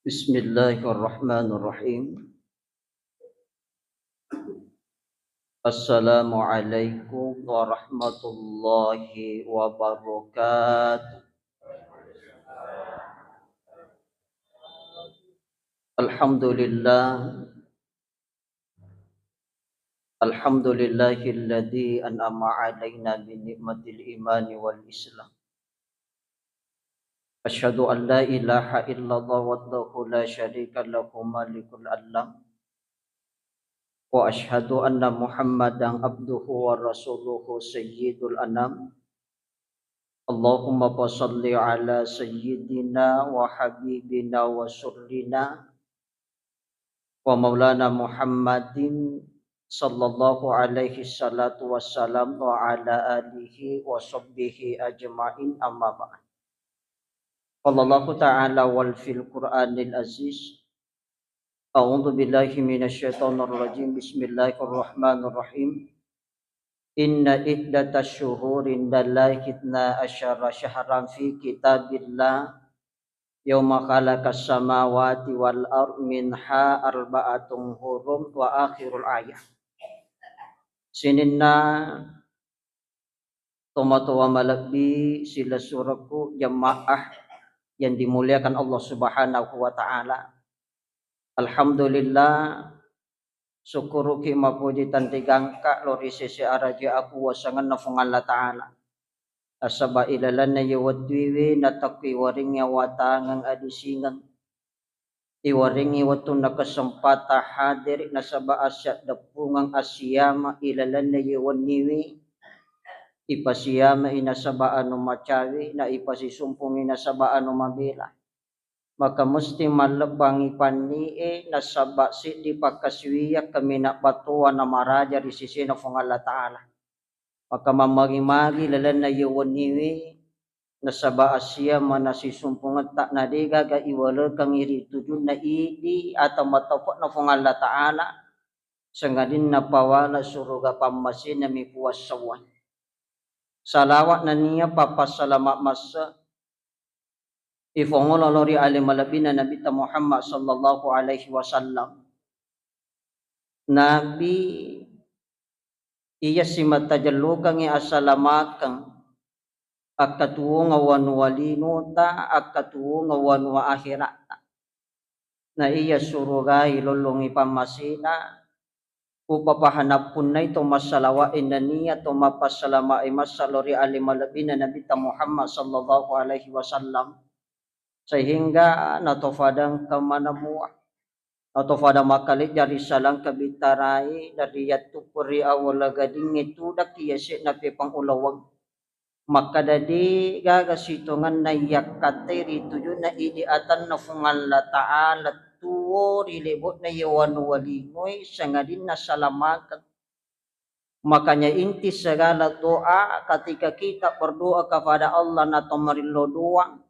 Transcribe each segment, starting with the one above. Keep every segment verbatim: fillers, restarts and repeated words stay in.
Bismillahirrahmanirrahim. Assalamualaikum warahmatullahi wabarakatuh. Alhamdulillah. Alhamdulillahilladzi an'ama 'alaina bi ni'matil imani wal islam. Asyhadu an la ilaha illallah wahdahu la syarika lahu malikul alam. Wa asyhadu anna Muhammadan abduhu wa rasuluhu sayyidul anam. Allahumma fasalli ala sayyidina wa habibina wa surrina wa maulana Muhammadin sallallahu alaihi salatu wassalam wa ala alihi wa sahbihi ajma'in, amma ba'd. Qala Allahu ta'ala wal fil Qur'anil Aziz. A'udzu billahi minasy syaithanir rajim. Bismillahirrahmanirrahim. Inna iddatasy syuhuri 'indallahi itsna asyara syahran fi kitabillah yauma khalaqas samawati wal ard minha arba'atun hurum wa akhirul ayah. Sininna tomatoa malebbi silessurekku jamaah yang dimuliakan Allah Subhanahu wa Ta'ala. Alhamdulillah, sukkuruki mapuji tanri gangka lao ri sese araja akuwasangenna Fuang Allah Ta'ala. Nasaba ilalenna ye wettuiwe natakki waringngi awatangeng adisingeng. Iwaringngi wettunna kesempatan hadiri nasaba assiaddeppungeng assiyama ilalenna ye wenniwe. Ipasiyamai nasaba anu macawe, na ipasisumpungi nasaba anu mabela. Maka musti mallebbangngi panni'e nasaba siddi pakkasiwiang kaminang battoa namaraja ri sesena Fuang Allah Ta'ala. Maka mammagi-magi lalenna ye wenniwe nasaba assiama nasisumpungetta na degaga iwalekengngi ri tujunna idi atau matope'na Fuang Allah Ta'ala, sangadinna pawala suruga pammasena mi puassawang. Salawa nennia pappassalama masse ifongolo lao ri ale malebbina Nabitta Muhammad sallallahu alaihi wasallam. Nabi iya simata jellukengngi assalamakeng akkatuwongeng wanua linota, akkatuwongeng wanua akhiratta. Na iya surugai lollongngi pammasena, upapahanappunnai to massalawa'e nennia to mappassalamae massa lao ri ale malebbina Nabitta Muhammad sallallahu alaihi wasallam, sehingga natofadang kemana mua, natofadang makkalejja ri salangka bitarai dari yattuppuri awala gadingnge tudakki yase'na pepang ulaweng. Makkeda degaga sitongenna yakkattai ri tujunna idi atanna Fuang Allah Ta'ala tuo ri lebo'na ye wanua linoe sangadinna salamakeng. Makanya inti segala doa ketika kita berdoa kepada Allah na to marillo doang,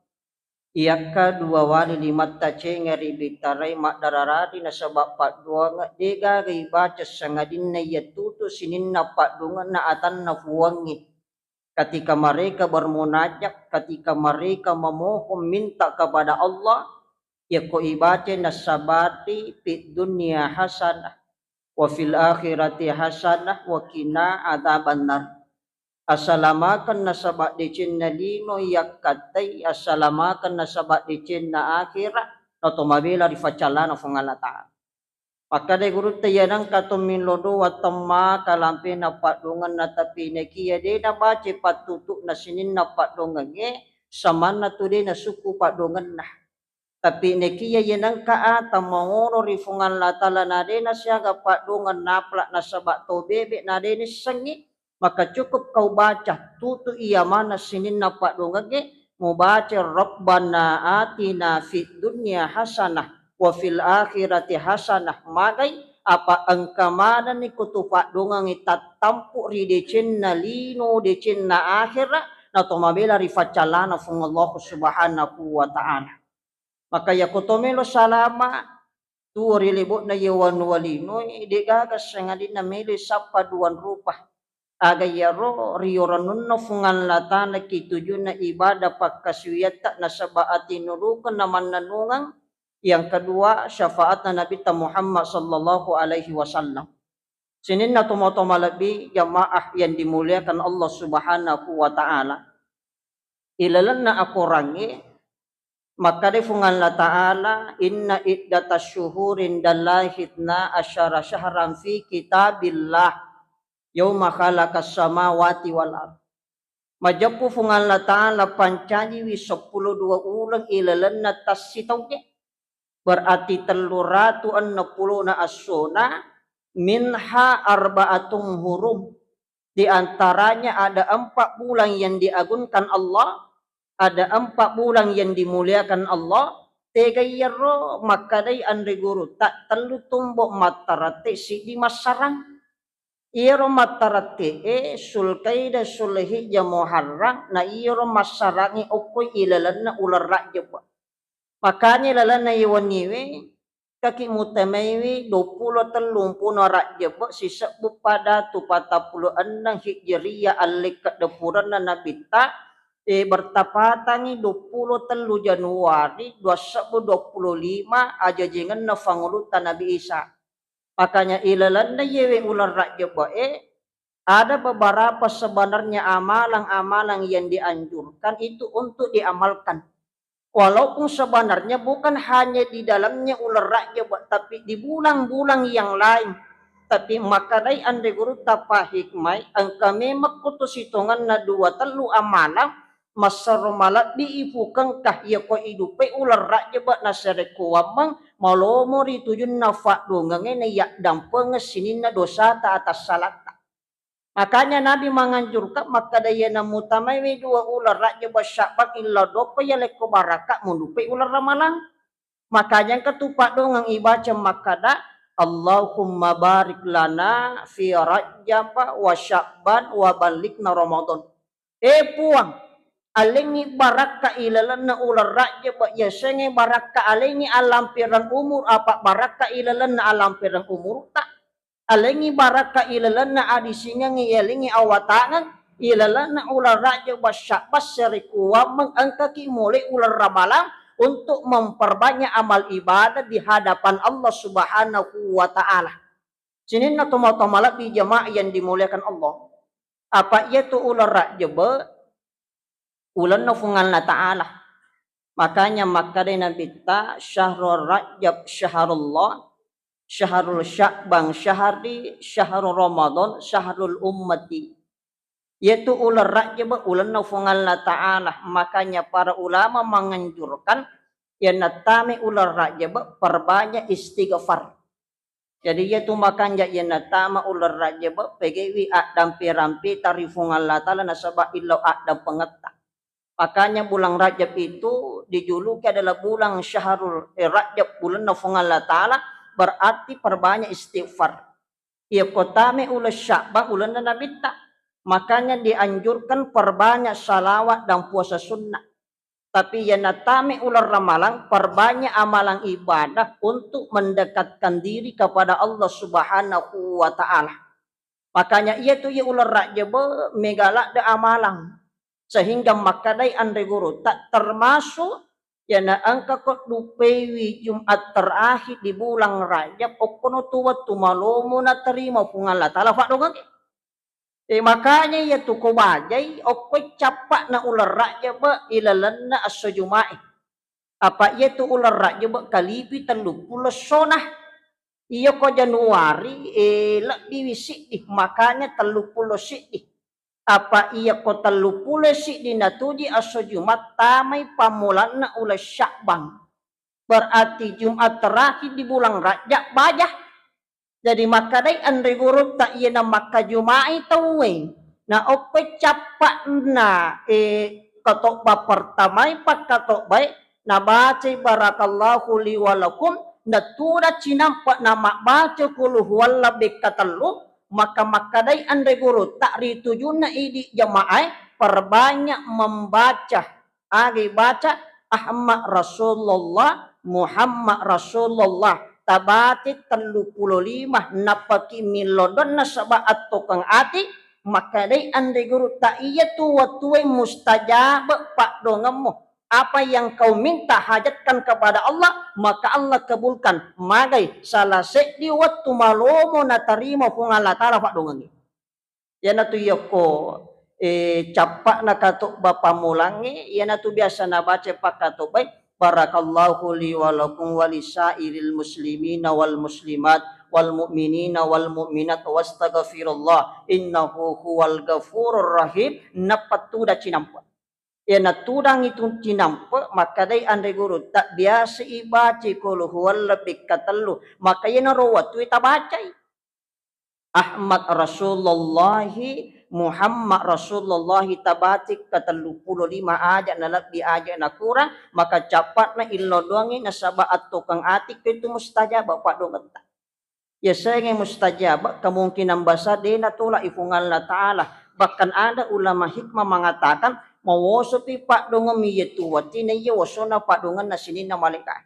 iyakka dua wali limatta cenga ri bitarai maddararari nasaba paddoangeng degaga ibaca sangadinna iyattutu sininna paddoangenna atanna Fuangnge. Ketika mereka bermunajat, ketika mereka memohon minta kepada Allah, yakko ibaca nasabati fid dunya hasanah wa fil akhirati hasanah wa qina adzabannar. Assalamakeng nasaba decenna lino yakkattai, assalamakeng nasaba decenna akhira, nato mabela ri faccallana Fuang Allah Ta'ala. Makkeda gurutta, iya nengka to millo doang temmaka lampena paddoangenna, tapi naekiya de nabaca pattutu'na sininna paddoangengnge, samanna tu de nasukku paddoangenna. Tapi naekiya iya nengka ata mangolo ri Fuang Allah Ta'ala na de nasiaga paddoangeng napla nasaba to bebe na de nissengngi, maka cukup kau baca tutu iya maneng sininna paddoangengnge, mubaca Rabbana atina fid dunya hasanah wa fil akhirati hasanah, magai apa engka manenni kutu paddoangengnge tattampu ri decenna lino, decenna akhira, nato mabela ri faccallana Fuang Allah Subhanahu wa Ta'ala. Maka yakko to melo salama tuo ri lebo'na ye wanua linoe, degaga sangadinna melo sappa duang rupa. Aga iyaro riorennunna Fuang Allah Ta'ala ki tujunna ibadah pakkasiwiatta nasaba atinulukeng na mannennungeng, Yang kedua, syafaatna Nabitta Muhammad sallallahu alaihi wasallam. Sininna tomatoa malebbi, jamaah yang dimuliakan Allah Subhanahu wa Ta'ala. Ilalenna akorangnge, makkadai Fuang Allah Ta'ala, "Inna iddatasy syuhuri indallahi itsna asyara syahran fi kitabillah yauma khalaqas samawati wal ard." Majeppu Fuang Allah Ta'ala pancajiwi seppulo dua uleng ilalenna tassitaungnge. Berarti tellu ratu enneng pulona essona, minha arba'atun hurum. Di antaranya ada empat bulan yang diagungkan Allah, ada empat bulan yang dimuliakan Allah. Tega iyaro makkadai anre gurutta, tellu tombo mattarette, siddi massarang. Iyaro mattarette e Sulkaidah, Sulhijjah, Muharram, na iyaro massarangnge okkoi ilalenna uleng Rajjeb. Makanya ilalenna iye wenniwe, kaki mutamaiwi duappulo tellu mpuna Rajjeb sisebbu pada tu patappulo enneng Hijriyah, allekka depurenna Nabitta, e, bertapatangi duappulo tellu Januari dua sebbu duappulo lima ajajengenna fangulutta Nabi Isa. Makanya ilalenna iyewe uleng Rajjeb e, ada beberapa sebenarnya amalan-amalan yang dianjurkan itu untuk diamalkan. Walaupun sebenarnya bukan hanya di dalamnya uleng Rajjeb, tapi di bulan-bulan yang lain. Tapi makkadai anre gurutta pahikmai, engka memang kutu sitongenna dua tellu amalan, massaro malebbi ipukengka, iyako idupai uleng Rajjeb nasarekkuwammeng, malomo ri tujunna faddongengnge naiyaddampengeng sininna dosata atassalatta. Makanya Nabi manganjurkan makkada, iyana mutamaiwi dua uleng Rajjab Sya'ban illa dokko yalekko barakka mudupai uleng Ramalang. Makanya engka tu paddongeng ibaca makkada, "Allahumma barik lana fi Rajab wa Sya'ban wa ballighna Ramadan." Eh Puang, alengngi barakka ilalenna uleng Rajjab, yasengnge barakka alengngi alampereng umur, apa barakka ilalenna alampereng umurta. Alengngi barakka ilalenna adisingengnge, yalengngi awatangeng ilalenna uleng Rajjab, Sya'ban, sarekkuwammeng engkaki mulai uleng Ramalang untuk memperbanyak amal ibadah di hadapan Allah Subhanahu wa Ta'ala. Sininna tomatoa malebbi jamaah yang dimuliakan Allah. Apa iyatu uleng Rajjab, ulenna Fuang Allah Ta'ala. Makanya makkadai Nabitta, "Syahrul Rajab syahrullah, syahrul Sya'ban syahri, syahrul Ramadan syahrul ummati." Iyatu uleng Rajjab ulenna Fuang Allah Ta'ala. Makanya para ulama menganjurkan, iyana tame uleng Rajjab, perbanyak istighfar. Jadi iyatu makanja iyana tama uleng Rajjab, pegaiwi addampe-rampeta ri Fuang Allah Ta'ala nasaba illau addampengetta. Makanya bulan Rajab itu dijuluki adalah bulan syahrul, eh, Rajab, bulanna Fuang Allah Ta'ala, berarti perbanyak istighfar. Iyako tame uleng Sya'ban, ulenna Nabitta. Makanya dianjurkan perbanyak salawat dan puasa sunnah. Tapi iyana tame uleng Ramalang, perbanyak amalan ibadah untuk mendekatkan diri kepada Allah Subhanahu wa Ta'ala. Makanya iyatu iya uleng Rajjab mega ladde amalang. Sehingga makkadai anre gurutta, termasuk iyana engkako dupaiwi Jumat terakhir di bulan Rajab, okkono tu wettu malomo naterima Fuang Allah Ta'ala faddongengngé. Eh, makanya iyatu ko bajai, okkoi cappa'na uleng Rajjab ilalenna esso Jumaé. Apa iyatu uleng Rajjab kalipi telluppulo essona. Iyako Januari, eh, lebbiwi siddi, makanya telluppulo siddi. Apa iyako telluppulo siddi natuji esso Jumat, tamai pammulanna uleng Sya'ban. Berarti Jumat terakhir di bulan Rajab baja. Jadi makkadai anre gurutta, iyana makkajumai tauwe, na okkoi cappa'na, eh, katobba pertamai pakkatobbae, nabacai barakallahu li wa lakum, natuda cinampe namabbaca qul huwallah bekka tellu, maka makkadai anre gurutta ri tujunna idi jamaae, perbanyak membaca. Aga ibaca, Ahmad Rasulullah, Muhammad Rasulullah. Tabati telluppulo lima, nappaki millau donna saba attokeng ati, makkadai anre gurutta, iyatu wettue mustajab paddoangemmu. Apa yang kau minta, hajatkan kepada Allah, maka Allah kabulkan. Magai salah seddi wettu malomo natarima Puang Allah Ta'ala faddongengnge. Iyanatu yokko, eh, cappa'na katobba pammulangnge, iyanatu biasa nabaca pakkatobbai, "Barakallahu li wa lakum wa li sa'iril muslimina wal muslimat wal mu'minina wal mu'minat wastaghfirullah innahu huwal ghafurur rahim." Nappa tudang cinampe'. Iyana tudangngi tu cinampe', makkedai anre gurutta, "Biasa ibacai qul huwallah pekka tellu." Maka iyanaro wettue tabacai. Ahmad Rasulullahi, Muhammad Rasulullahi tabacai ke telluppulo lima aja' nalebbi aja' nakurang, maka cappa'na illo doangngi nasaba' attokeng ati ko itu mustajaba' paddongetta. Yasengnge mustajaba', kemungkinan besar de' natolak i Puang Allah Ta'ala. Bahkan ada ulama hikmah mengatakan, mawosopi paddongemmi yetu wettu naiya wosona paddongenna sininna malaika'.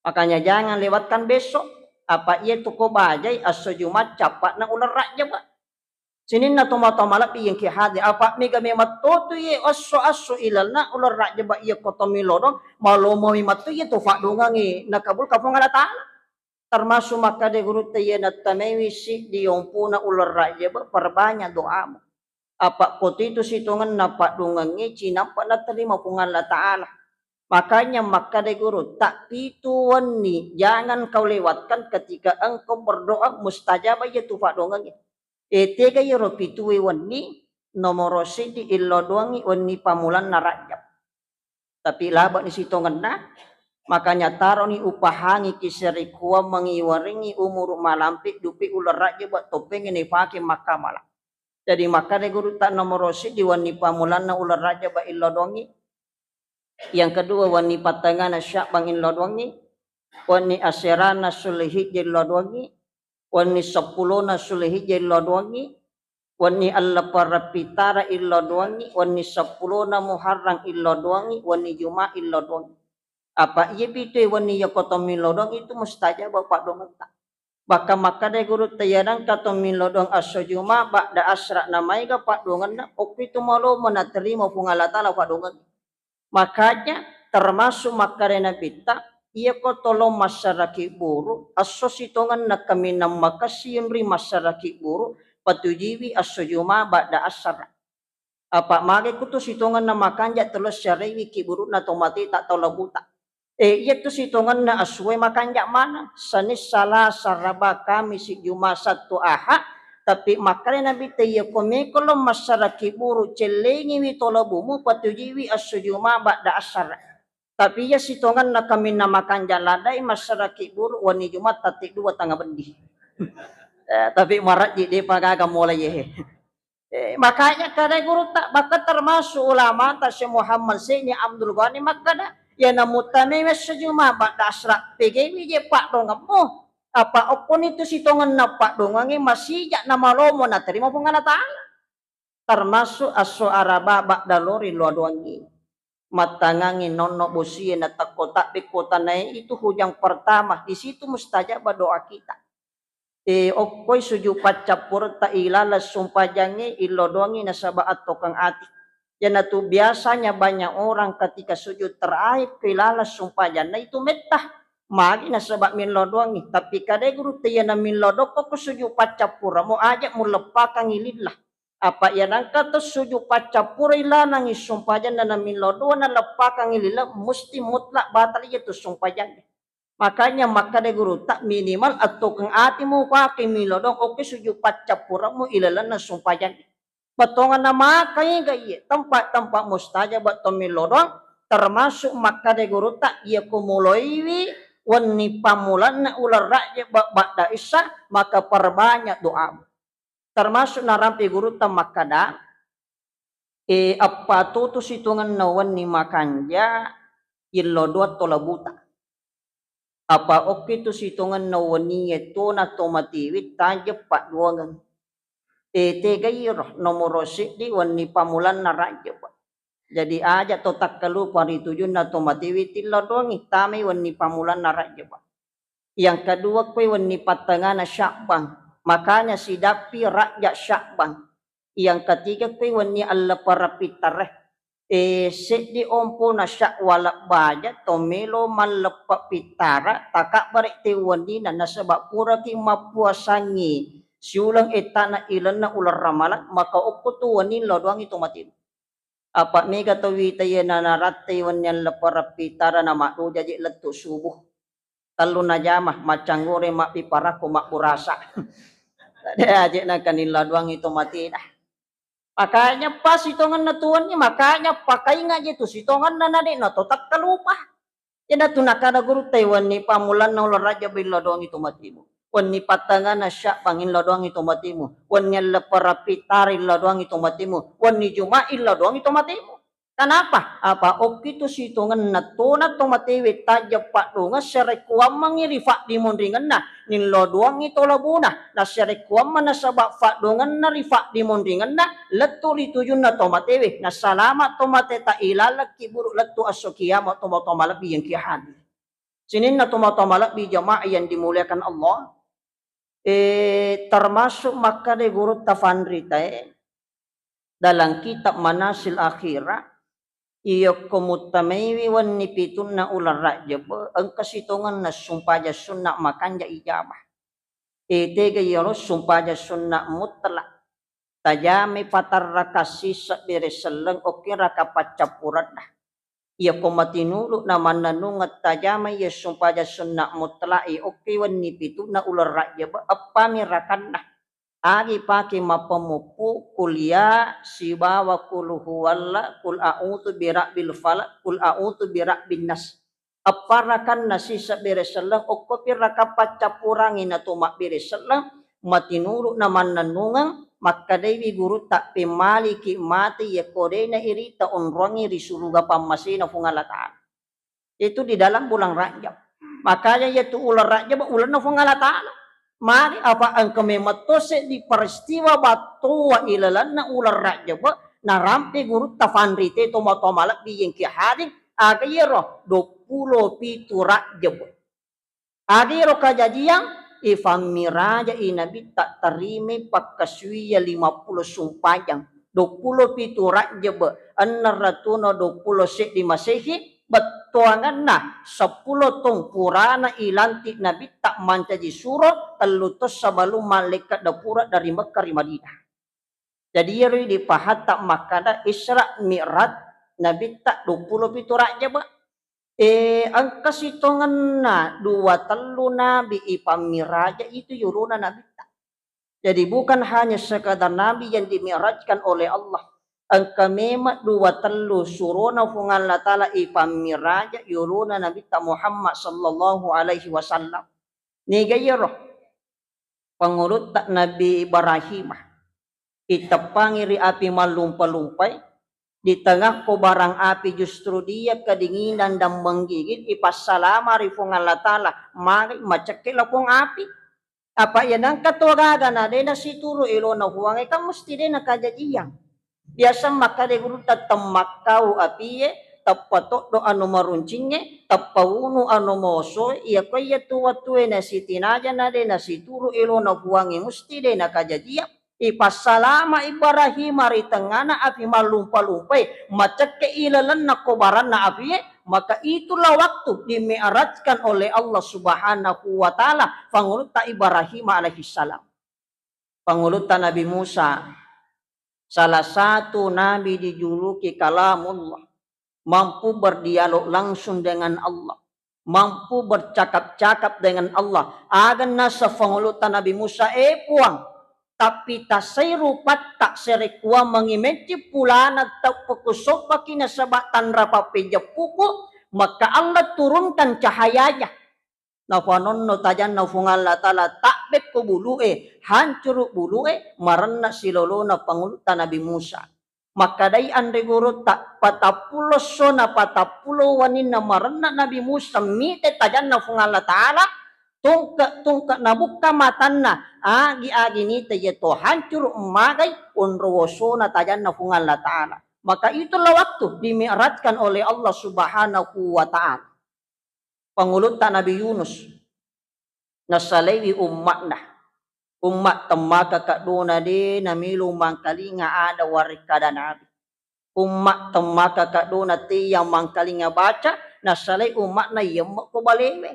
Makanya jangan lewatkan besok. Apa iya tu ko bajai esso Jumat cappa'na uleng Rajjaba'. Sininna tomatoa malebbi engka hadir. Apa mega memang totu iye esso-esso ilalenna uleng Rajjaba' iya ko tommi lodong, malomomi mettu iya tu faddongengnge nakabulkan Puang Allah Ta'ala. Termasuk makkeda gurutta, iya nattamaiwi siddi ompuna uleng Rajjaba', perbanyak doamu. Apa' ko titu sitongenna paddongengnge cinampe' naterima Puang Allah Ta'ala. Makanya makkeda gurutta, pitu wenni jangan kau lewatkan ketika engkau berdoa mustajabah iya tu paddongengnge. E, tega iyaro pitue wenni? Nomoro siddi illo doangngi wenni pammulanna Rajjab. Tapi labe'ni sitongenna, makanya taroni upahangi kiserikuammengngi warengngi umuru malampe dupi uleng Rajjaba' toppengngi naipake makkamala. Jadi makkeda gurutta nomoro siddi wenni pammulanna uleng Rajjaba' illo doangngi, yang kedua wenni pattengana Sya'ban illo doangngi, wenni aserana Sulhijjah illo doangngi, wenni seppulona Sulhijjah illo doangngi, wenni Alleppara Pittara illo doangngi, wenni seppulona Muharram illo doangngi, wenni Juma illo doangngi. Apa' iya pitue wenni iya ko tommi lodong itu mustajaba' paddongetta. Bahkan makkeda gurutta, iya nengka tommi lodong esso Juma ba'da asra na maega paddongenna, okko itu malomo naterima Puang Allah Ta'ala paddongengnge. Makanya termasuk makkeda Nabitta, iya ko tolong massaraki buru, esso sitongenna kaminang makessing ri massaraki buru, patujuiwi esso Juma ba'da asra. Apa' mage kutu sitongenna makanja' telo siarewi kiburu'na to mateta tau labuta. E, iya tu sitongenna essoe makanja' maneng, Senin, Salasa, Raba, Kamisi, Juma, Sattu, Aha. Tapi makkeda Nabitta, iya ko meko lo massaraki buru, cellengiwi to labumu, patujuiwi esso Juma ba'da asara. Tapi iya sitongenna kaminang makanja' ladai massaraki buru wenni Juma tatti dua tengnga beddi. Eh, tapi marajji de'pa gaga mulai, eh. Eh, makanya kada gurutta, bahkan termasuk ulamata Syekh Muhammad Zaini Abdul Ghani makkeda, iya namuttamai esso Juma ba'da asra, pegewi je paddongemmu. Apa' okkoni tu sitongenna paddongengnge masija' namalomo naterima Puang Allah Ta'ala. Termasuk esso Araba ba'da lori lao doangngi. Mattangangngi nonno bosie natekko tabbe ko tanae itu hujang pertama, di situ mustajabah doa kita. E, okkoi sujud paccappuretta ilaleng sumpajangnge illo doangngi nasaba attokeng ati. Iyanatu biasanya banyak orang ketika sujud terakhir ko ilaleng sumpajanna itu metta. Magi nasaba millo doangngi. Tapi kadai gurutta, iyana millo doang ko sujud paccappuremo aja muleppakangngi lillah. Apa' iya nengka to sujud paccappura ilaleng sumpajanna namillo doang naleppakangngi lillah, musti mutlak batal iya tu sumpajangnge. Makanya makkeda gurutta, minimal attokeng ati mupake millo doang, oke, sujud paccappuremu ilalenna sumpajangnge. Bettuanna maka iga iye tempat-tempat mustajab to millo doang, termasuk makkeda gurutta, iya ko muloiwi wenni pammulanna uleng Rajjaba ba'da isya, maka perbanyak doamu. Termasuk narampe gurutta makkeda, e, eppa totu sitongenna wenni makanja, illo doang to labuta. Apa okki tu sitongenna wennie tona to matiwi tajeng padduangeng. E, tega iro nomoro seddi wenni pammulanna Rajjaba. Jadi aja to takkalupa ri tujunna to matiwi tillo doangngi, tamai wenni pammulanna Rajjaba. Yang kedua koi wenni pattengana Sya'ban. Makanya sidappi Rajjab Sya'ban. Yang ketiga koi wenni alleppara pittarre. Eh, seddi ompona Syawal baja to melo malleppe pittara, takabbere te wenninna, nasaba puraki mappuasangngi siuleng ettana ilenna uleng Ramalang, maka okko tu wenni lao doangngi to matemu. Apa mega to wita iya na narattei wenni alleppara pittara na maddoja je lettu subuh. Tellu najama, maccanggore, mabbiparakko, mabburasa. De aje na kanilla doangngi to matena. Makanya pas sitongenna tu wenni, makanya pakainga je tu sitongenna na de na to takkalupa. Iyana tu nakana gurutta, wenni pammulanna uleng Rajab illa doangngi to matemu. Wenni pattangana Sya'ban illa doangngi to matemu. Wenni alleppara pittara illa doangngi to matemu. Wenni Juma illa doangngi to matemu. Kenapa? Apa okki tu sitongenna tona to matewe tajja paddongeng serekkuammengngi ri faddimonringenna. Nillo doangngi to labuna, nassarekkuamma nasaba faddongenna ri faddimonringenna, lettu ri tujunna to matewe, nasalama to mate ta ilaleng kiburu lettu esso kiamat to matoa malebbi yang kia hadir. Sininna to matoa malebbi jamaah yang dimuliakan Allah, eh, termasuk makkeda gurutta fanritae, dalam kitab Manasil Akhirah, iyokko muttamaiwi wenni pitunna uleng Rajab, engka sitongenna sumpajang sunna makanja ijabah. Eh, tega iyaro sumpajang sunna mutlak. Tajamai fatarraka sisebbi ri selleng, okki raka paccappurenna. Iyako matinulu na mannennungeng tajamai iya sumpajang sunna mutlak e, okki wenni pitunna uleng Rajab, eppami rakanna. Agi pake mappamuppu kulia sibawa kul huwalla, kul a'udzu birabbil falaq, kul a'udzu birabbin nas. Eppa rakanna sisebbi ri selleng, okkopi raka paccappurangngi natu mabbere selleng, matinulu na mannennungeng, makkedaiwi gurutta, pemmaliki mate yakko de na irita onroangngi ri suruga pammasena Puang Allah Ta'ala. Itu di dalam bulan Rajab. Makanya yaitu uleng Rajab ulenna Puang Allah Ta'ala. Magi apa engka memang to seddi peristiwa battoa ilalenna uleng Rajab narampe gurutta fanrite tomatoa malebbi yengki hadir, aga iyaro duappulo pitu Rajab. Aga iyaro kajajiang, ifammiraja i Nabitta, tarimai pakkasuwiyang lima pulo sumpajang, duappulo pitu Rajab, enneng ratuna duappulo seddi Masehi, bettuangenna seppulo taung purana ilantik Nabitta mancaji suro, tellu taung sebelum malaikat dapura dari Mekka ri Madinah. Jadi iyaro dipahatta makkada Isra Mi'raj Nabitta duappulo pitu Rajab. Eh, engka sitongenna dua tellu nabi ipammiraja itu yolona Nabitta. Jadi bukan hanya sekadar nabi yang dimi'rajkan oleh Allah. Engka memang dua tellu surona Puang Allah Ta'ala ipammiraja yolona Nabitta Muhammad sallallahu alaihi wasallam. Niga iyaro? Pangulutta Nabi Ibrahimah iteppangi ri api mallumpa-lumpai, di tengah kobaran api justru dia kedinginan dan menggigit, ipassalama ri Puang Allah Ta'ala, magi macekke lapong api. Apa iya nengka to gaga na de nasituru elona Puang e, kan musti de nakajajiang. Biasa makkeda gurutta, temmakkau apie, teppa toddo anu maruncingnge, teppa unu anu mosoe, iyako iyatu wattue nasitinaja na de nasituru elona Puangnge, musti de nakajajiang. Ipassalama Ibrahim ri tengngana api mallumpa-lumpae, macekke ilalenna kobaranna apie, maka itulah waktu dimi'rajkan oleh Allah Subhanahu wa Ta'ala Pangulutta Ibrahim alaihissalam. Pangulutta Nabi Musa, salah satu nabi dijuluki Kalamullah, mampu berdialog langsung dengan Allah, mampu bercakap-cakap dengan Allah. Aga naseng Pangulutta Nabi Musa, "Eh Puang, tapi tasai rupatta serekkuammengi mecci pulana tau pekusobbaki nasaba tanra pappejeppuku, maka Allah turunkan cahayanya." Nafanonno tajanna Puang Allah Ta'ala, tabbekko bulu'e, hancuru bulu'e, marenna silolona pangulutta Nabi Musa. Makkedai anre gurutta, patappulo esso na patappulo wenninna marenna Nabi Musa mite tajanna Puang Allah Ta'ala, tungke-tungke nabukka matanna, agi-agi nita iya to hancuru magai onro wosona tajanna Puang Allah Ta'ala. Maka itulah waktu dimi'rajkan oleh Allah Subhanahu wa Ta'ala. Pangulutta Nabi Yunus, nasalaiwi umma'na. Umma temmaka kaddona de namelo mangkalinga ada warekkada nabi. Umma temmaka kadona te yang mangkalinga baca, nasalai umma'na yemme ko balewe.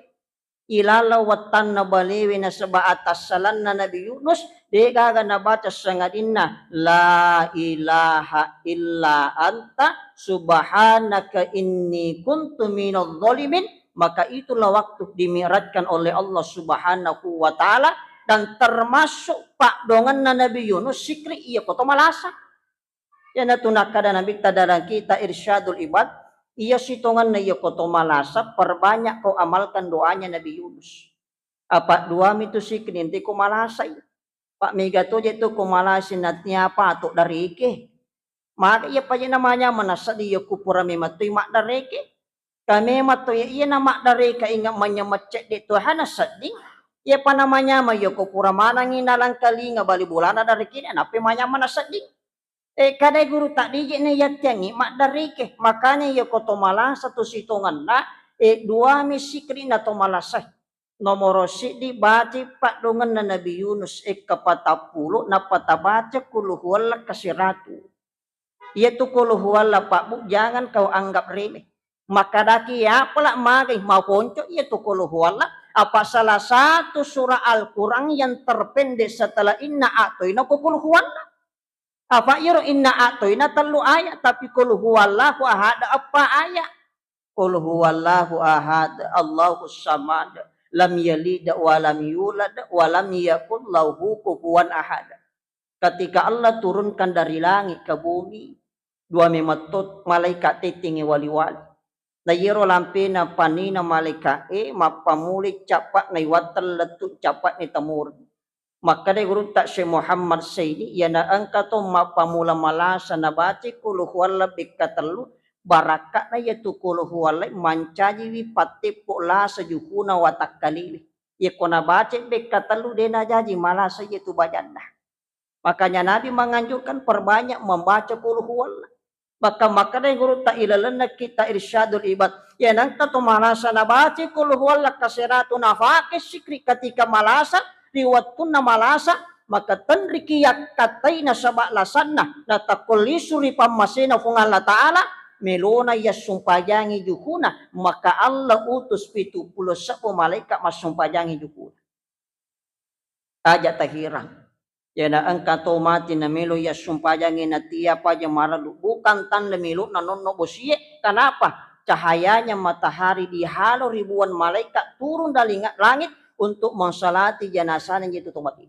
Ilaleng wettanna balewe nasaba atassalanna Nabi Yunus, degaga nabaca sangadinna, "La ilaha illa anta subhanaka inni kuntu minadh dhalimin." Maka itulah waktu dimi'rajkan oleh Allah Subhanahu wa Ta'ala, dan termasuk paddoangenna Nabi Yunus sikri iya ko to malasa. Iyanatu nakkeda Nabitta dalam kitab Irsyadul Ibad, iya sitongenna iya ko to malasa, perbanyak kau amalkan doanya Nabi Yunus. Apa duami tu sikri ente ko malasai. Pak mega to je tu ko malasi natia pato dareke. Maka iya paje namanya manasadi iya kupura mematoi maddareke. Ka memang to iya, iya namaddareka inga manyameng cedde to hana sedding. Iya pa namanyameng iya ko pura manangi nalangkalinga bali bolana darekena, nappa manyameng nasedding. Eh, kadai guru tak dijek ne yattiangi maddareke. Makanya iya ko to malasa tu sitongenna, eh, dua mi sikri na to malasa. Nomoro siddi baci paddoangenna Nabi Yunus, eh, kapatappulo, nappa tabaca qul huwallah kaseratu. Iyatu qul huwallah, Pak Bu, jangan kau anggap remeh. Makkadaki, "Apala magai maponco iyatu qul huwallah?" Apa salah satu surah Al-Quran yang terpendek setelah inna a'toina ko qul huwallah. Apa iyaro inna a'toina tellu ayat, tapi qul huwallahu ahad eppa ayat. Qul huwallahu ahad, Allahus samad, lam yalid wa lam yulad, wa lam yakul lahu kufuwan ahad. Ketika Allah turunkan dari langit ke bumi, dua memetto malaikat tettingngi wali-wali. Na iyaro lampena panina malaikat e mappamulai cappa'na iwatteng lettu cappa'na temureng. Makkeda gurutta Syekh Muhammad Saidi, iyana engka to mappamula malasa nabaca qul huwallah bekka tellu, barakka'na iyatu qul huwallah mancajiwi patteppo lasa jukuna watakkalile. Iyako nabaca bekka tellu de najaji malasa iyatu bajanna. Makanya Nabi menganjurkan perbanyak membaca qul huwallah. Bahkan makkedai gurutta ilalenna kitab Irsyadul Ibad, iya nengka to malasa nabaca qul huwallah kaseratu nafake sikri ketika malasa, ri wettunna malasa, maka tenriki yakkattai nasaba lasanna, natakko lisu ri pammasena Fuang Allah Ta'ala, melona yassumpajangi jukuna, maka Allah utus pitu pulo sebbu malaikat massumpajangi jukuna. Aja tahirang. Iyana engka to mati namelo yassumpajangi natia paja maradu, bukan tanda melona nonno bosie. Kenapa? Cahayanya matahari dihalo ribuan malaikat turun dari nga-, langit untuk mensalati jenazahnya itu to mati.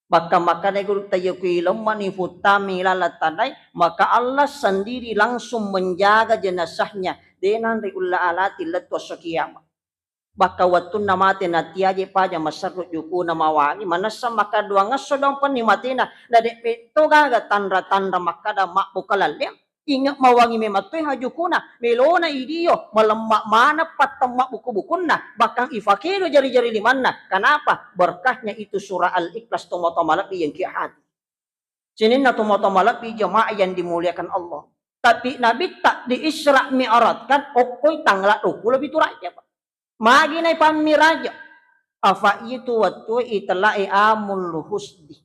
Bahkan makanya guru tayo kui lemmani futami lala tanai, maka Allah sendiri langsung menjaga jenazahnya. Denanri ulla alati lettu esso kiamat. Bakka wettunna mate natiaje paja maserru jukuna mawangi, manessa maka duangesso dong penni matena, na de metto gaga tanra-tanra makkada mabbuka lalleang, inge mawangi memang toi ha jukuna, melona idio, malemma maneng pattemma buku-bukunna, bahkan ifakelo jari-jari limanna. Kenapa? Berkahnya itu surah Al-Ikhlas, tomatoa malebbi yang ki hati. Sininna tomatoa malebbi jemaah yang dimuliakan Allah. Tapi Nabitta di Isra Mi'raj kan okkoi tanggal dua puluh pitu Rajab. Magi nai pammiraja. Afa itu wettu itellai amul husni.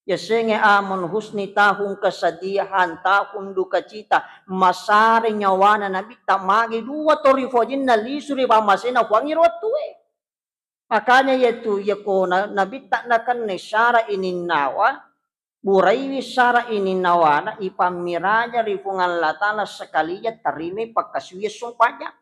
Yasengnge amul husni, tahun kesedihan, tahun duka cita, masare nyawana Nabitta magi dua to rifojinna lisu ri pammasena Puangnge ro wettue. Makanya iyatu, iyako na-, Nabitta nakenna sara ininnawa, buraiwi sara ininnawana, ipammiraja ri Fuang Allah Ta'ala sekalian tarimai pakkasuwiang sumpajang.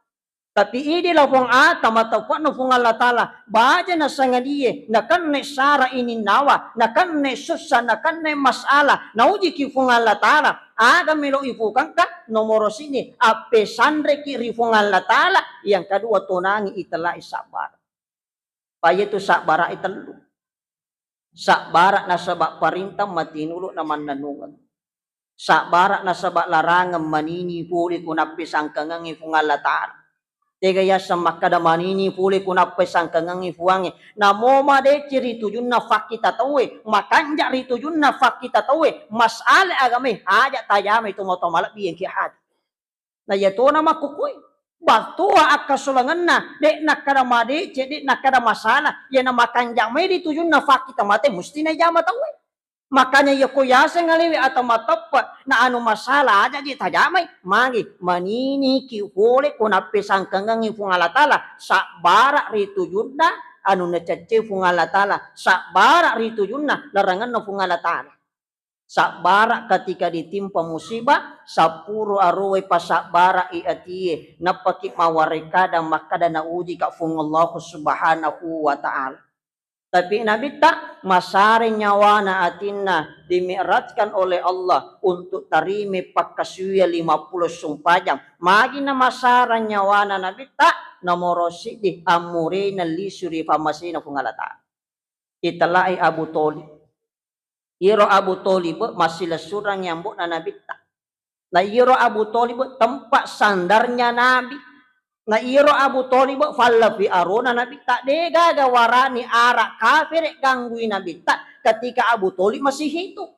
Tapi idi la Fuang Ata, matapuakna Fuang Allah Ta'ala, baja nasangadie, nakenna sara ininnawa, nakenna sussa, nakenna masalah, naujiki Fuang Allah Ta'ala, aga melo ifukangka, nomoro sini, appesanreki ri Fuang Allah Ta'ala, yang kedua tonangi itelai sabar. Payatu sabbara'i tellu. Sabbara nasaba parintang matinulu na mannennungeng. Sabbara nasaba larangeng manini pole ku nappi sangkangengngi Fuang Allah Ta'ala. Tega yaseng makkada manini pole ku nappi sangkangengngi Fuangnge. Namo madeceng ri tujunna fakkita tauwe, makanja ri tujunna fakkita tauwe, masale agamae, aja tajamai tomatoa malebbi engki hati. Na iyatona makkukue, battua akkasolangenna, de nakkada madeceng, de nakkada masalah, iyana makanjak mai ri tujunna fakkita mate, musti najama tauwe. Makanya yako yaseng alewe atau mateppe na anu masalah aja je tajamai, magi maniniki pole ko nappesangkengengi Puang Allah Taala, sabbara ri tujunna anu nacecce Puang Allah Taala, sabbara ri tujunna larangenna Puang Allah Taala. Sabbara ketika ditimpa musibah, sappuro arowe pasabbara i atie, nappaki mawarekada makkada nauji ka Puang Allah Subhanahu wa Ta'ala. Tapi Nabitta masare nyawana atinna dimi'rajkan oleh Allah untuk tarime pakkasuwiyang lima puluh sumpajang. Magi namasara nyawana Nabitta, nomoro siddi ammurena lisu ri pammasena Puang Allah Ta'ala. Itellai Abu Thalib. Iyaro Abu Thalib massilessurangngi ambo'na Nabitta. Na iyaro Abu Thalib tempat sandarnya Nabi. Na iyaro Abu Thalib fallafi arona Nabitta, degaga warani ara kafere ganggui Nabitta ketika Abu Thalib masih hidup.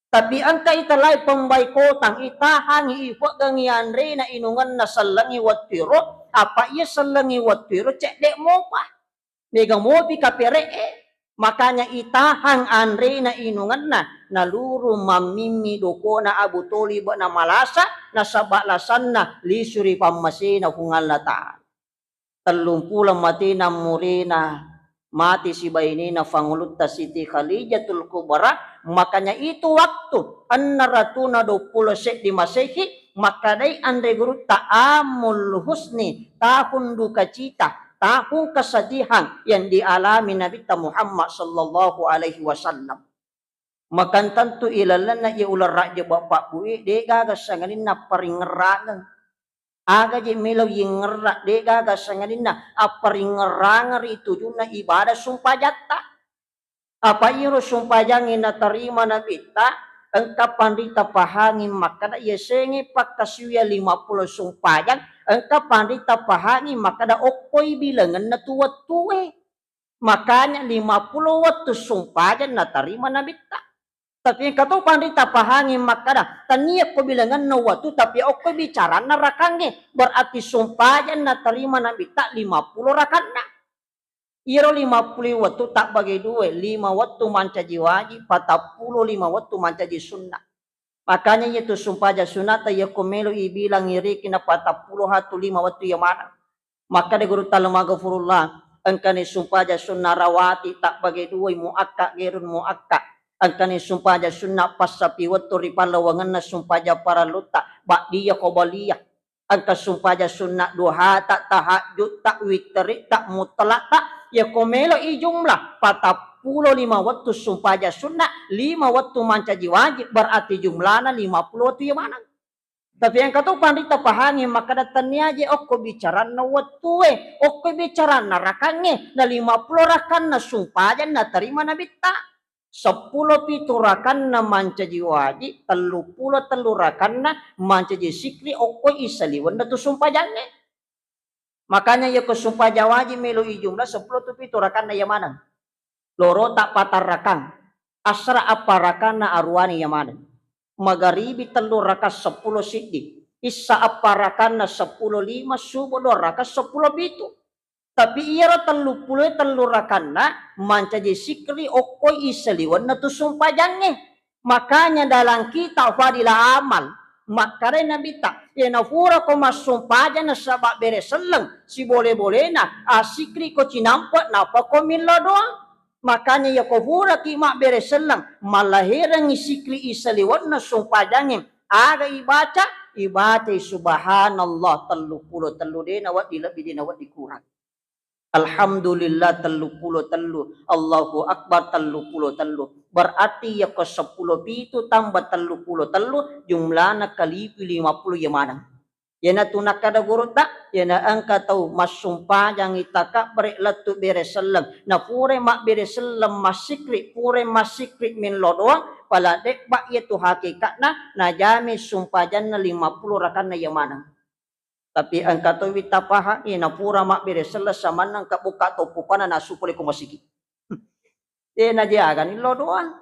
Tapi engka itellai pembaikotang, itahangi, ifeggangi anrena inungenna sellengi wettuero, apa iya sellengi wettuero cedde mopa. Mega mopi kapere'e, makanya itahang anrena inungenna, naluru mammimmi dokona Abu Thalib namalasa, nasaba lasanna lisu ri pammasena Puang Allah Ta'ala. Tellumpulo matena murena, mate sibainena Pangulutta Siti Khalijatul Kubra, makanya itu waktu enna ratuna duappulo seddi Masehi, makkadai anre gurutta Amul Husni, tahun duka cita, tahun kesedihan yang dialami Nabitta Muhammad sallallahu alaihi wasallam. Makan tentu ilalenna iya uleng rajjebba pabbue, degaga sangadinna apparingngerrangeng. Aga je melo yengngerra, degaga sangadinna apparingngerrangeng ri tujunna ibadah sumpajatta. Apa iyaro sumpajangnge natarima Nabitta, engka panrita pahangi makkada yasengnge pakkasiwiang lima puluh sumpajang, engka panrita pahangi makkada okkoi bilangenna tu wettue. Makanya lima puluh wettu sumpajang natarima Nabitta. Tapi engka to panrita pahangi makkada, tania ko bilangenna wettu, tapi okkoi bicaranna rakangnge, berarti sumpajang natarima Nabitta lima puluh rakanna. Iyaro lima puluh wettu tabbage dua, lima wettu mancaji wajib, patappulo lima wettu mancaji sunnah. Makanya iyatu sumpajang sunnatta yakko melo ibilang iriki na patappulo hatu lima wettu iya maneng. Makkada Gurutta Almaghfurullah, engkani sumpajang sunna rawati tabbage duai muakka gerun muakka. Engkani sumpajang sunna passapi wettu ri pallawangenna sumpajang parellutta, ba'diyah qobliyah. Engka sumpajang sunna duhata, tahajjutta, witteritta, mutlakta, yako melo i jumlah patappulo lima wettu sumpajang sunna, lima wettu mancaji wajib, berarti jumlana lima puluh wettu iya maneng. Tapi engka to panrita pahangi makkada tania je okko bicaranna wettue, okko bicaranna rakangnge, na lima puluh rakanna sumpajang natarima Nabitta. Seppulo pitu rakanna mancaji wajib, telluppulo tellu rakanna mancaji sikri okko isaliwenna tu sumpajangnge. Makanya yako sumpajang wajib melo i jumlah seppulo tu pitu rakanna iya maneng. Lorota patarrakang, asra apparakanna aruani iya maneng. Magaribi tellu raka seppulo siddi, issa apparakanna seppulo lima, subuh dua raka seppulo pitu. Tapi iyaro telluppulo tellu rakanna mancaji sikri okkoi isaliwenna tu sumpajangnge. Makanya dalam kitab Fadilah Amal, makkarai Nabitta, iyana furako massumpajang nasaba bere selleng, sibole-bolena, asikri ko cinampe, napako millau doang. Makanya yako furaki mabbere selleng, mallaherengngi sikri isaliwenna sumpajangnge, aga ibaca? Ibacai subhanallah telluppulo tellu, de nawedding lebbi, de nawedding kurang. Alhamdulillah telluppulo tellu, Allahu Akbar telluppulo tellu. Berarti yako seppulo pitu tambah telluppulo tellu, jumlana kalipi lima puluh iya maneng. Iyanatu nakkada gurutta, iyana engka tau massumpajangngi takabbere lettu bere selleng, na purai mabbere selleng massikri, purai massikri millau doang, pala debba iyatu hakikatna najami sumpajanna lima puluh rakanna iya maneng. Tapi engka towi tapahangi, na pura mabbere selleng samanna engka bukka to pupana nasu pole ko masigi. De najiagani lo doang.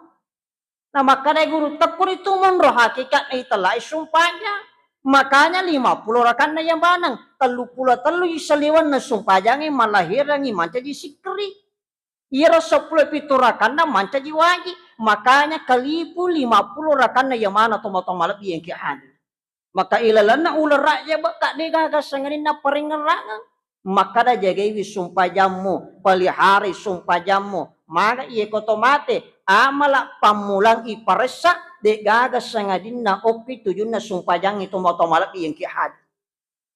Na makkadai gurutta, puritu monro hakikatna itellai sumpajang. Makanya lima puluh rakanna iya maneng, telluppulo tellu isaliwenna sumpajangnge mallaherengngi mancaji sikri. Iyaro seppulo pitu rakanna mancaji wajib. Makanya kalipu lima puluh rakanna iya maneng tomatoa malebbi engke hadir. Maka ilalenna uleng rajjebekka de gaga sangadinna parengngerangeng. Makkada jagaiwi sumpajammu, peliharai sumpajammu. Maga iye ko to mate, amala pammulang iparessa, de gaga sangadinna okki tujunna sumpajangnge tomatoa malebbi engke hadir.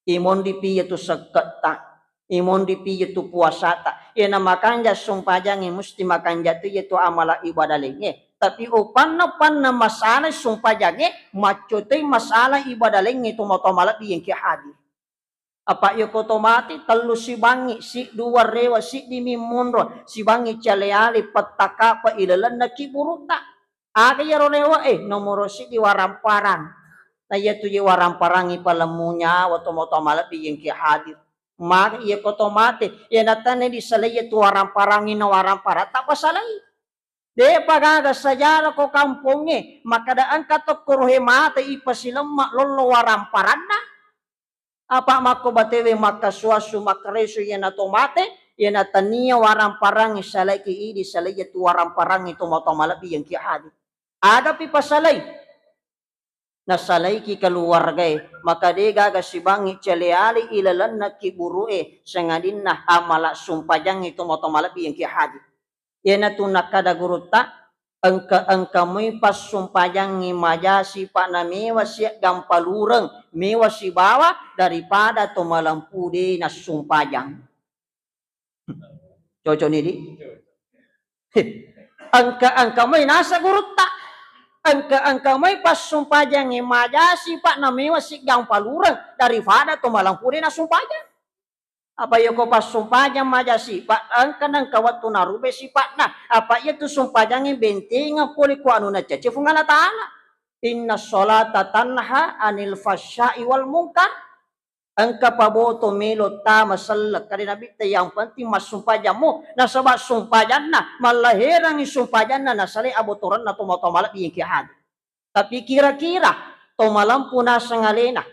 Imondi piye tu sekketta, imondi piye tu puasata. Iyana makanja sumpajangnge musti makanja tu iye tu amala ibadah laingnge. Tapi upanna-panna masalah sumpajangnge, maccotoi masalah ibadah laingnge tomatoa malebbi engke hadir. Apa iya ko to mati, tellu sibangngi, si dua rewa, siddi mi monro, sibangngi cale-ale, pettakapa ilalenna kiburutta. Aga iyaro rewa e, nomoro siddi waramparang. Na iya tu je waramparangngi palemmu nyawa tomatoa malebbi engke hadir. Maga iya ko to mate, iya natanne disalai iya tu waramparangngi na waramparang, tappa salai. Depa gaga sejarah ko kampongnge, makkada engka tokko rohe mate ipasilemma lollo waramparanna. Apa makko batewe makkasuassu makkaresu iyana to mate, iyana tania waramparangngi salaiki idi, salai iya tu waramparangngi tomatoa malebbi engke hadir. Agapi pasalai? Nasalaiki keluargae, maka de gaga sibangngi cale-ale ilalenna kiburu'e, sangadinna amala sumpajangnge tomatoa malebbi engke hadir. Iyanatu nakkada gurutta, engka-engka moi passumpajangnge maja sipa'na mewa siaggang palureng, mewa sibawa daripada to malempu de nassumpajang. Cocok ni, di? Engka-engka moi nasa gurutta. Engka-engka moi passumpajangnge maja sipa'na mewa siaggang palureng daripada to malempu de nassumpajang. Apa iya ko passumpajang maja sipa, engka nengka wettu narubah sipa'na. Apa iya tu sumpajangnge bentengeng pole ko anu nacacce Puang Allah Ta'ala. Inna sholata tanha anil fahsya'i wal munkar. Engka paboto melo tama selleng, kade Nabitta, yang penting massumpajammu, nasaba sumpajanna, mallaherangngi sumpajanna, nasalai abotorenna tomatoa malebbi engke hadir. Tapi kira-kira to malempu naseng alena,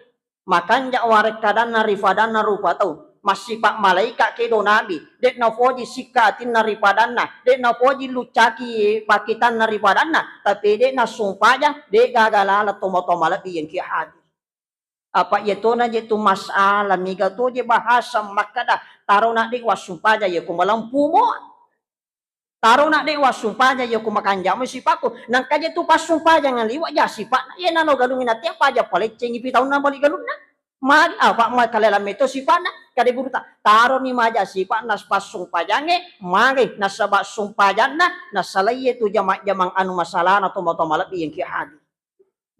makanja warekkadanna ri padanna rupa tau, massipa malaika kedo nabi, de nafoji sikka atinna ri padanna, de nafoji lucaki pakitanna ri padanna, tapi de nassumpajang, de gaga laleng tomatoa malebbi engke hadir. Apa iya tona je tu masalah, mega to je bahasa makkada, taro na de wassumpajang iya ko malempu mo. Taro na de wassumpajang iya ko makanja mo sipakku. Nangka je tu passumpajang liwa ja sipa'na. Iya nalo galungi natia paja paleccengi pitaunna bali galunna. Magi apa ma kalelang meto sipa'na. Kade gurutta, taro ni maja sipa'na passumpajangnge, magi nasaba sumpajanna, nasalai iya tu jama-jamang anu masalahna tomatoa malebbi engke hadir.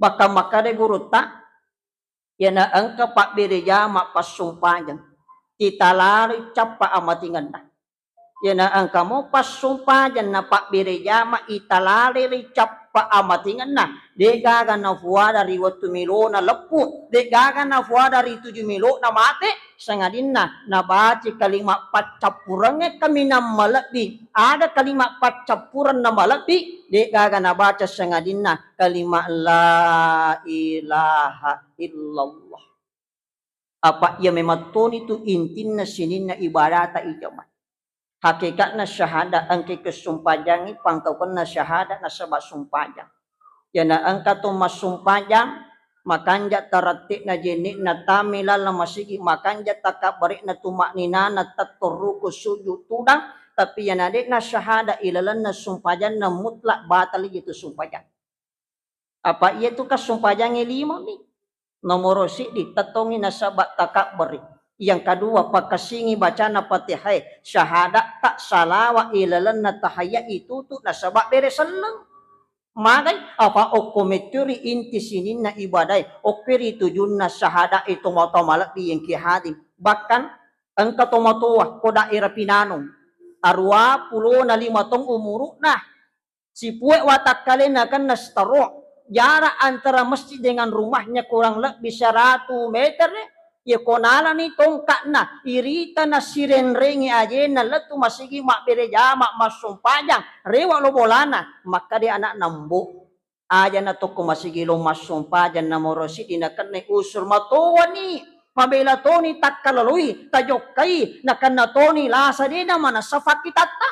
Bahkan makkada gurutta, iyana engka pabbere jama passumpajang, titalari cappa amatingenna. Iyana engka mo passumpajang na pabbere jama italari ri cappa amatingenna, de gaga nafuada ri wettu milona leppu, de gaga nafuada ri tuju milona mate, sangadinna nabaca kalima paccappurengnge kaminang malebbi. Aga kalima paccappurenna malebbi, de gaga nabaca sangadinna kalima la ilaha illallah. Apa iya memang toni tu intinna sininna ibadata ijama. Hakikatna syahada engka kessumpajangngi pangkaukenna syahada nasaba sumpajang. Iyana engka to massumpajang, makanja taratte'na jenne'na tame laleng masigi, makanja takabbare'na tuma'ninana tetto ruku sujud tudang, tapi iyana de'na syahada ilalenna sumpajanna mutlak batal itu sumpajang. Apa iya tu kassumpajangnge lima mi. Nomoro siddi, tettongi nasaba takabberi. Yang kedua, pakessingi bacana Fatihah, syahadatta, salawa ilalenna tahayya itu tu nasaba bere selleng. Magai, apa okko metturi inti sininna ibadai, okko ri tujunna syahada itu tomatoa malebbi engke hadir. Bahkan engka tomatoa ko daerah Pinanung, arua pulona lima tong umuru'na, sipue watakkalena kenna stroke, jarak antara masjid dengan rumahnya kurang lebih seratu meter. Iya ko nalani tongka'na, irita nassirenrengi ajena lettu masigi mabbere jama massumpajang, rewa lo bolana, makkade anakna, Mbo, aja na tokko masigi lo massumpajang, nomoro siddi nakennai usur matowani, mabela toni takkalaloi, tajokkai, nakenna toni lasa dena manessa fakkitatta.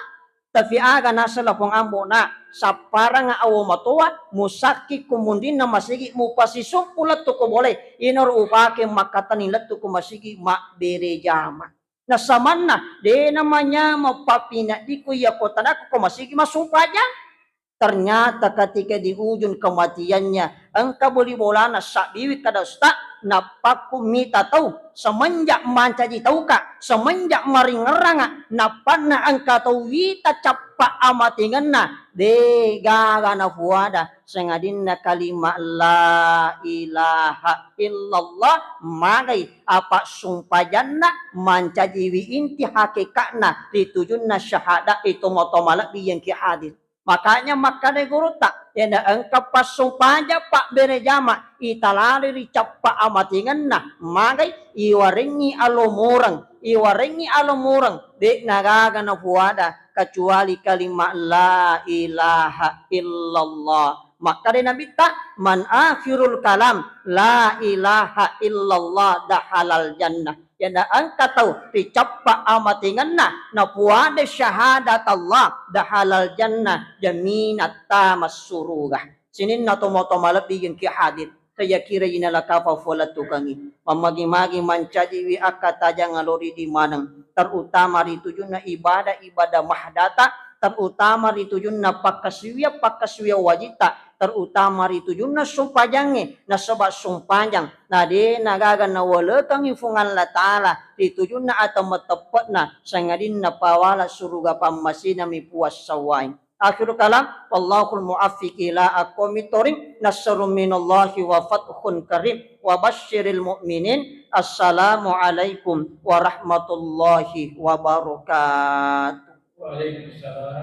Tapi aga naseng lapong ambo na sapparang awo matoa musakki ko munrinna masigi mupasisumpu lettu ko bole, inaro upake makkatani lettu ko masigi mabbere jama. Nasamanna de namanyameng pappineddikku iya ko tanakku ko masigi massumpajang. Ternyata ketika di ujung kematiannya, engka boli bolana sabbiwi kada usta, nappakku mita tau, semenjak mancaji tauka, semenjak maringerranga, nappanna engka tau wita cappa amatengenna, de gaga nafuada, sangadinna kalima la ilaha illallah, magai apa sumpajanna mancajiwi inti hakikatna ri tujunna syahada itu moto malebbi yang ki hadir. Makanya makkeda gurutta, iyana engka passumpajang pabbere jama, italari ri cappa amatengenna, magai iwarengngi alomoreng, iwarengngi alomoreng, de'na gaga nafuada kecuali kalimat la ilaha illallah. Makkeda Nabitta, man akhirul kalam la ilaha illallah dahalal jannah. Iyana engka tau ricappa amatengenna napuada syahadat Allah dahalal jannah, jaminat tama suruga. Sininna tomatoa malebbi engki hadir, saya kira inalakafa fualattukangi. Mammagi-magi mancajiwi akkatajang alori di maneng, terutama ri tujunna ibadah-ibadah mahdata, terutama ri tujunna pakkasiwiang-pakkasiwiang wajita, terutama ri tujunna sumpajangnge, nasaba sumpajang na de nagaga nawalekengngi Fuang Allah Ta'ala ri tujunna atau mateppe'na, sangadinna pawala suruga pammasinami puassawai. Akhirul kalam, wallahul muwaffiq ila aqwamit thoriq, nasrun minallahi wa fathun qarib, wa basyiril mu'minin. Assalamualaikum warahmatullahi wabarakatuh. Waalaikumsalam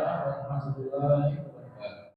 warahmatullahi